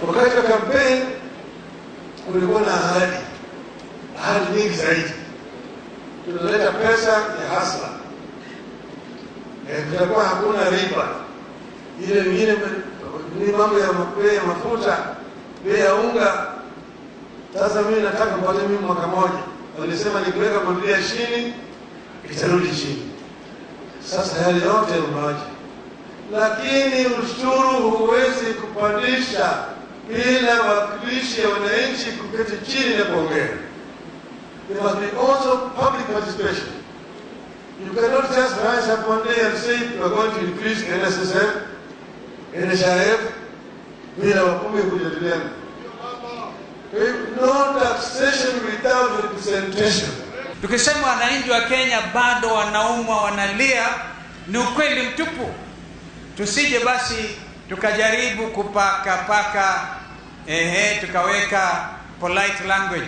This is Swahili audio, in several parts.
Wakati wa kampeni kulikuwa na ahadi, ahadi nyingi zaidi. Tunaleta pesa ya hustler, kutakuwa hakuna riba ile nyingine, ni mambo ya bei ya mafuta, bei ya unga. Sasa mimi nataka mpate mimi mwaka moja, walisema nikiweka Biblia chini itarudi chini. Sasa yale yote umewacha, lakini ushuru huwezi kupandisha bila wakilishi ya wananchi kuketi chini na kuongea. There must be also public participation. You cannot just rise up one day and say we are going to increase NSSF, NHIF bila wabunge kujadiliana. No taxation without representation. Tukisema wananchi wa Kenya bado wanaumwa, wanalia, ni ukweli mtupu. Tusije basi tukajaribu kupaka paka, ehe, tukaweka polite language.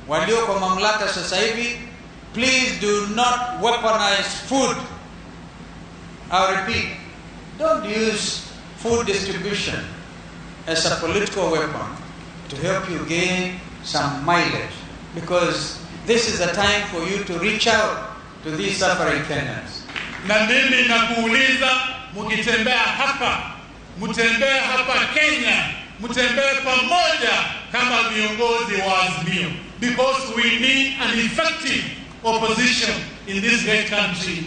Walio kwa mamlaka sasa hivi, please do not weaponize food. I repeat, don't use food distribution as a political weapon to help you gain some mileage, because this is a time for you to reach out to these suffering Kenyans. Na mimi nakuuliza, mkitembea hapa, mtembee hapa Kenya, mtembee pamoja kama viongozi wa Azimio, because we need an effective opposition in this great country.